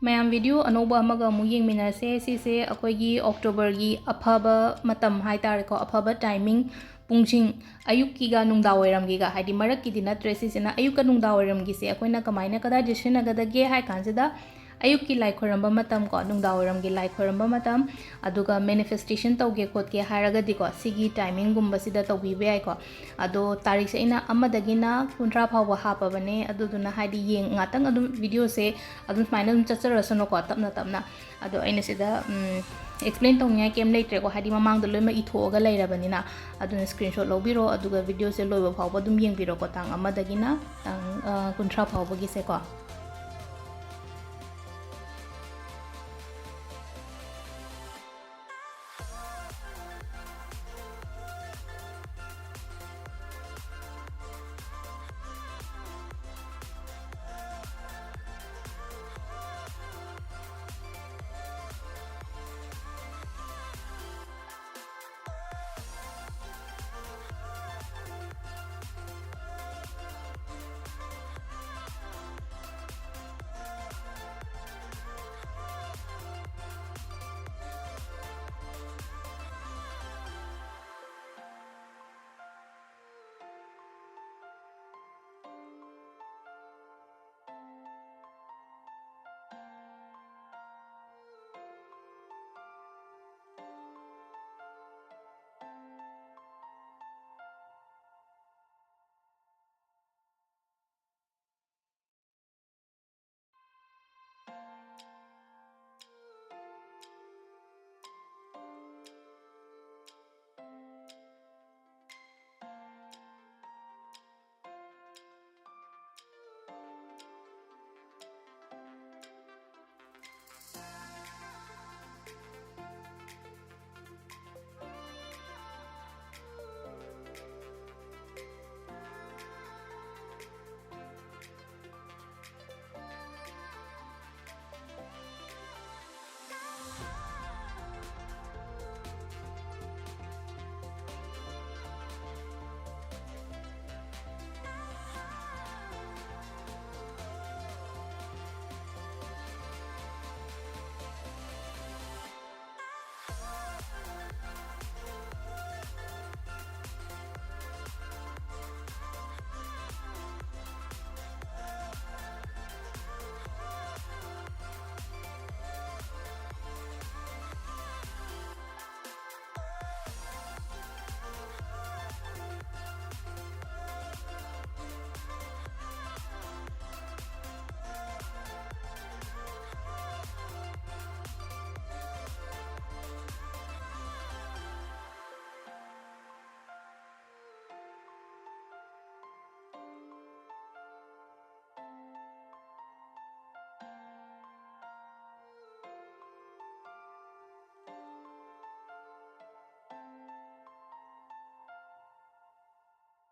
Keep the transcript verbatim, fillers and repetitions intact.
ꯃꯌꯥꯝ, video ꯑꯅꯧꯕ ꯑꯃꯒ ꯑꯃꯨꯛ ꯌꯦꯡꯃꯤꯟꯅꯁꯦ꯫ ꯁꯤꯁꯦ ꯑꯩꯈꯣꯏꯒꯤ Octoberꯒꯤ ꯑꯐꯕ ꯃꯇꯝ ꯍꯥꯏꯇꯥꯔꯦꯀꯣ, ꯑꯐꯕ timing, ꯄꯨꯡꯁꯤꯡ, ꯑꯌꯨꯛꯀꯤꯒ ꯅꯨꯡꯗꯥꯡꯋꯥꯏꯔꯝꯒꯤꯒ, ꯍꯥꯏꯗꯤ ꯃꯔꯛꯀꯤꯗꯤ ꯅꯠꯇ꯭ꯔꯦ꯫ ꯁꯤꯁꯤꯅ ꯑꯌꯨꯛꯀ ꯅꯨꯡꯗꯥꯡꯋꯥꯏꯔꯝꯒꯤꯁꯦ ꯑꯩꯈꯣꯏꯅ ꯀꯃꯥꯏꯅ ꯀꯗꯥꯏꯗ ꯁꯤꯖꯤꯟꯅꯒꯗꯒꯦ ꯍꯥꯏ ꯀꯥꯟꯁꯤꯗ, ꯑꯌꯨꯛꯀꯤ ꯂꯥꯏ ꯈꯣꯏꯔꯝꯕ ꯃꯇꯝ ꯀꯣ, ꯅꯨꯡꯗꯥꯡꯋꯥꯏꯔꯝꯒꯤ ꯂꯥꯏ ꯈꯣꯏꯔꯝꯕ ꯃꯇꯝ, ꯑꯗꯨꯒ manifestation ꯇꯧꯒꯦ ꯈꯣꯠꯀꯦ ꯍꯥꯏꯔꯒꯗꯤꯀꯣ, ꯁꯤꯒꯤ timingꯒꯨꯝꯕꯁꯤꯗ ꯇꯧꯕꯤꯕ ꯌꯥꯏꯀꯣ꯫ ꯑꯗꯣ ꯇꯥꯔꯤꯛꯁꯦ ꯑꯩꯅ ꯑꯃꯗꯒꯤꯅ ꯀꯨꯟꯊ꯭ꯔꯥ ꯐꯥꯎꯕ ꯍꯥꯞꯄꯕꯅꯦ꯫ ꯑꯗꯨꯗꯨꯅ ꯍꯥꯏꯗꯤ ꯌꯦꯡ-, ꯉꯥꯛꯇꯪ ꯑꯗꯨꯝ videoꯁꯦ ꯑꯗꯨꯝ ꯁꯨꯃꯥꯏꯅ ꯑꯗꯨꯝ ꯆꯠꯆꯔꯁꯅꯨꯀꯣ, ꯇꯞꯅ ꯇꯞꯅ꯫ ꯑꯗꯣ ꯑꯩꯅ ꯁꯤꯗ, ꯎꯝ, explain ꯇꯧꯅꯤꯡꯉꯥꯏ ꯀꯩꯝ ꯂꯩꯇ꯭ꯔꯦꯀꯣ, ꯍꯥꯏꯗꯤ ꯃꯃꯥꯡꯗ ꯂꯣꯏꯅꯃꯛ ꯏꯊꯣꯛꯑꯒ ꯂꯩꯔꯕꯅꯤꯅ꯫ ꯑꯗꯨꯅ screenshot ꯂꯧꯕꯤꯔꯣ, ꯑꯗꯨꯒ videoꯁꯦ ꯂꯣꯏꯕ ꯐꯥꯎꯕ ꯑꯗꯨꯝ ꯌꯦꯡꯕꯤꯔꯣꯀꯣ, ꯇꯥꯡ ꯑꯃꯗꯒꯤꯅ ꯇꯥꯡ, ꯑ, ꯀꯨꯟꯊ꯭ꯔꯥ ꯐꯥꯎꯕꯒꯤꯁꯦꯀꯣ꯫